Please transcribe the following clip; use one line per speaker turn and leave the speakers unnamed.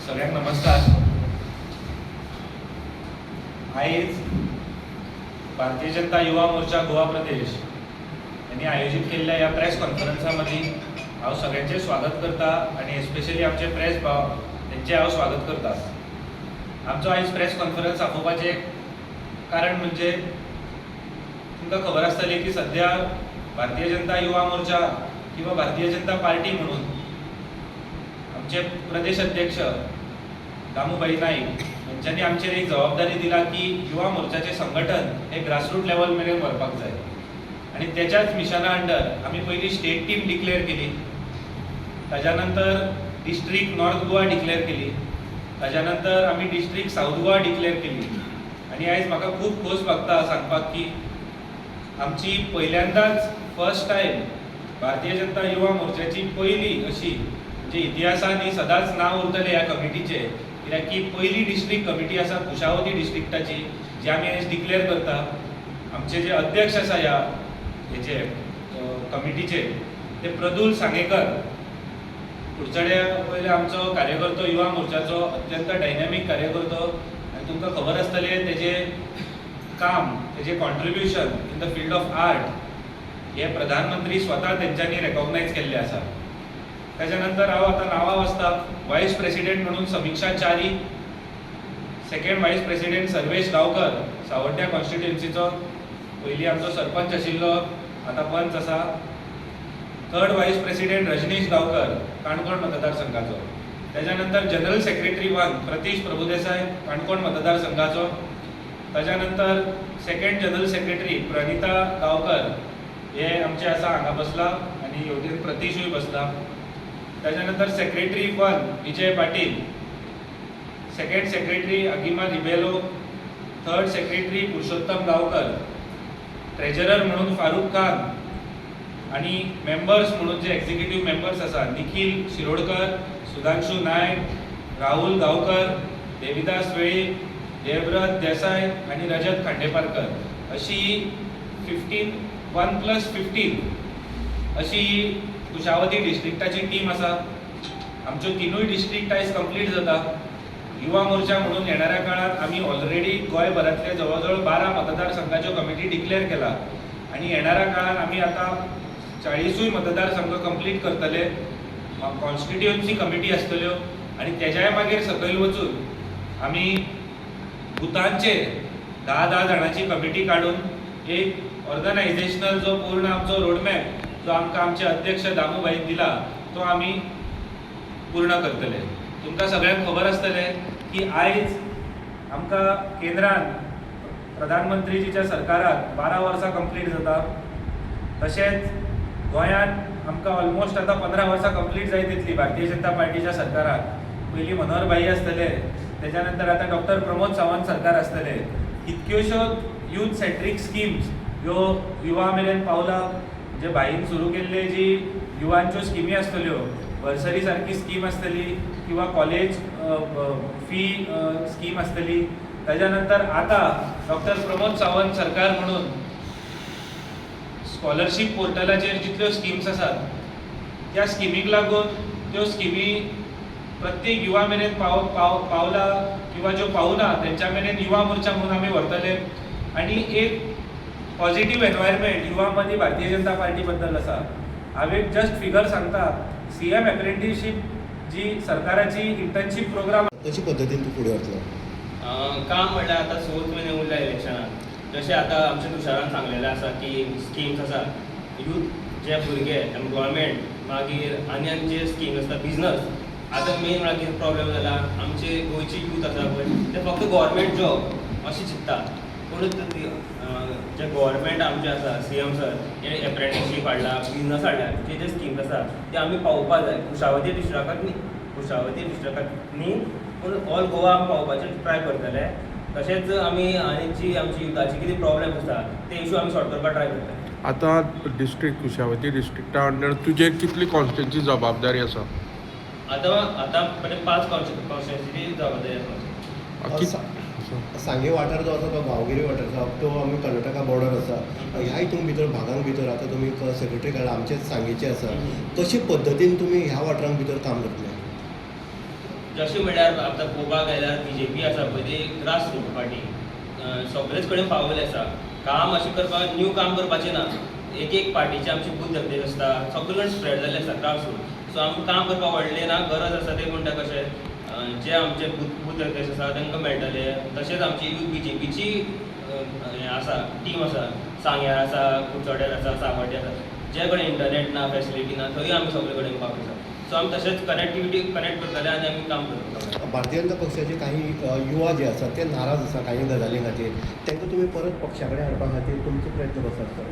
सगळ्यांक नमस्कार. आयज भारतीय जनता युवा मोर्चा गोवा प्रदेश यांनी आयोजीत केल्ल्या ह्या प्रेस कॉन्फरन्सा मदीं हांव सगळ्यांचें स्वागत करता आनी एस्पेशली आमचे प्रेस भाव, तेंचें हांव स्वागत करता. आमचो आयज प्रेस कॉन्फरन्स आपोवपाचें कारण म्हणजे तुमकां खबर आसतली की सद्या भारतीय जनता युवा मोर्चा किंवा भारतीय जनता पार्टी म्हणून आमचे प्रदेश अध्यक्ष दामूभाई नाईक यांच्यांनी आमचेर एक जबाबदारी दिला की युवा मोर्चाचें संघटन हे ग्रासरूट लेवल मेरेन व्हरपाक जाय आनी तेच्याच मिशना अंडर आमी पयली स्टेट टीम डिक्लेअर केली. ताज्या नंतर डिस्ट्रीक्ट नॉर्थ गोवा डिक्लेअर केली. ताज्या नंतर आमी डिस्ट्रीक्ट सावथ गोवा डिक्लेअर केली आनी आयज म्हाका खूब खोस भोगता सांगपाक की आमची पहिल्यांदाच, फर्स्ट टायम भारतीय जनता युवा मोर्चाची पयली अशी, म्हणजे इतिहासान ही सदांच नांव उरतलें ह्या कमिटीचें, कित्याक की पयली डिस्ट्रीक्ट कमिटी आसा कुशावती डिस्ट्रिक्टाची, जी आमी आयज डिक्लेअर करता. आमचे जे अध्यक्ष आसा ह्या हेचे कमिटीचे, ते प्रदुल सांगेकर, कुडचड्या वयले आमचो कार्यकर्तो, युवा मोर्चाचो अत्यंत डायनॅमीक कार्यकर्तो आनी तुमकां खबर आसतलें तेजें काम, तेजें contribution in the field of art हे प्रधानमंत्री स्वता तेंच्यांनी रेकॉग्नायज केल्लें आसा. ताच्या नंतर हांव आतां नांवां वाचता. वायस प्रेसिडेंट म्हणून Samiksha Chari, second vice president Sarvesh Gaonkar, सावड्ड्या कॉन्स्टिट्युएन्सीचो पयलीं आमचो सरपंच आशिल्लो, आतां पंच आसा. Third vice president Rajnish Gaonkar, Canacona मतदारसंघाचो. ताच्या नंतर general secretary one Pratish Prabhudesai, Canacona मतदारसंघाचो. ताच्या नंतर second general secretary Pranita Gaonkar, हे आमचे आसा, हांगा बसला आनी हेवटेन प्रतीशूय बसला. ताच्या नंतर secretary one Vijay Patil, second secretary Agima Rebelo, third secretary Purushottam Gaonkar, treasurer म्हणून फारूक खान आणि मेंबर्स म्हणून जे एक्झिक्युटिव्ह मेंबर्स आसा, निखील शिरोडकर, सुधांशू नायक, राहुल गांवकर, देविदास वेळीप, देवव्रत देसाय आणि रजत खांडेपारकर, अशी 15, 1 प्लस 15 अशी कुशावती डिस्ट्रिक्टाची टीम आसा. आमच्यो तिनूय डिस्ट्रिक्ट आयज कंप्लीट जाता. युवा मोर्चा म्हणून येणाऱ्या काळात आमी ऑलरेडी गोंयभरांतले जवळ जवळ 12 मतदारसंघाच्यो कमिटी डिक्लेअर केला आनी येणाऱ्या काळात आमी आतां 40ूय मतदारसंघ कंप्लीट करतले. कॉन्स्टिट्युएन्सी कमिटी आसतल्यो आनी तेज्याय मागीर सकयल वचून आमी बुथांचेर 10 10 जाणांची कमिटी काडून एक ऑर्गनायझेशनल जो पूर्ण आमचो रोडमॅप जो आमकां आमचे अध्यक्ष दामूभाईन दिला, तो आमी पूर्ण करतले. तुमकां सगळ्यांक खबर आसतलें की आयज आमकां केंद्रान प्रधानमंत्रीजीच्या सरकाराक 12 वर्सां कंप्लीट जाता. तशेंच गोंयांत आमकां ऑलमोस्ट आतां 15 वर्सां कंप्लीट जायत येतली भारतीय जनता पार्टीच्या सरकाराक. पयलीं मनोहर भाई आसतले, तेच्या नंतर आतां डॉक्टर प्रमोद सावंत सरकार आसतले. कितक्योश्यो यूथ सेंट्रीक स्किम्स ह्यो युवा मेरेन पावला. म्हणजे भाईन सुरू केल्ले जी युवांच्यो स्किमी आसतल्यो, बर्सरी सारकी स्कीम आसतली किंवा कॉलेज फी स्कीम आसतली. ताच्या नंतर आतां डॉक्टर प्रमोद सावंत सरकार म्हणून स्कॉलरशीप पोर्टलाचेर जितल्यो स्किम्स आसात, त्या स्किमीक लागून त्यो स्किमी प्रत्येक युवा मेरेन पाव पाव पावला किंवा ज्यो पावना तेंच्या मेरेन युवा मोर्चा म्हणून आमी व्हरतले. आनी एक पॉझिटिव्ह एनवायरमेंट युवा मदीं भारतीय जनता पार्टी बद्दल आसा. हांव एक जस्ट फिगर सांगता. सीएम एप्रेंटिसशीप जी सरकाराची इंटर्नशीप प्रोग्राम
कशी पद्दतीन तूं फुडें वतलो?
काम म्हणल्यार आतां 6 म्हयने उरल्या इलेक्शनाक. जशें आतां आमच्या तुषारान सांगलेलें आसा की स्किम्स आसा, यूथ जे भुरगे एम्प्लॉयमेंट, मागीर आनी आनी जे स्कीम आसता, बिजनस. आतां मेन म्हळ्यार कितें प्रॉब्लेम जाला, आमचे गोंयचे यूथ आसा पळय, ते फक्त गव्हर्मेंट जॉब अशें चिंत्ता. पूण जे गव्हर्मेंट आमचे आसा, सीएम सर हे एप्रेंटिसशीप हाडला, बिजनस हाडला, जे जे स्किम्स आसा ते आमी पावोवपा जाय कुशावती डिस्ट्रिक्टाक न्ही, कुशावती डिस्ट्रिक्टाक न्ही, पूण ऑल गोवा आमी पावोवपाचें ट्राय करतले. तशेंच आमी आनी जी आमची युथाची कितें प्रॉब्लेम आसा, ते इशू आमी सॉल्व करपाक ट्राय करतले.
आतां डिस्ट्रिक्ट कुशावती डिस्ट्रिक्टा अंडर तुजेर कितली कॉन्स्टिट्युएन्सी जबाबदारी आसा?
आतां आतां पर्यंत पांच कॉन्स्टिट्युएन्सीची जबाबदारी आसा.
सांगे वाठार जो आसा तो गांवगिरी वाठार आसा, तो आमी कर्नाटका बॉर्डर आसा. ह्या हितून भितर, भागांक भितर आतां तुमी सेक्रेटरी काडला, आमचेच सांगेचे आसा. कशे पद्दतीन तुमी ह्या वाठारांक भितर काम करतले?
जशें म्हणल्यार आतां पळोवपाक गेल्यार बीजेपी आसा पळय ती ग्रास रूट पार्टी, सगळेच कडेन पावयले आसा. काम अशें करपाक न्यू काम करपाचें ना. एक एक पार्टीचे आमचे बूथ अध्यक्ष आसता, सगळे कडेन स्प्रेड जाल्ले आसता ग्रास रूट. सो आमकां काम करपाक व्हडलें ना, गरज आसा ते म्हणटा कशें जे आमचे बूथ बूथ अध्यक्ष आसा तांकां मेळटले. तशेंच आमची यूथ बीजेपीची हें आसा, टीम आसा, सांग्यार आसा, कुडचड्यार आसा, सावड्डे आसा, जे कडेन इंटरनेट ना, फेसिलिटी ना, थंय आमी सगळे कडेन पावता. सो आमी तशेंच कनेक्टिविटी कनेक्ट करतले आनी आमी काम करतले.
भारतीय जनता पक्षाचे काही युवा जे आसात ते नाराज आसा काही गजाली खातीर, तांकां तुमी परत पक्षा कडेन हाडपा खातीर तुमचो प्रयत्न कसो आसतलो?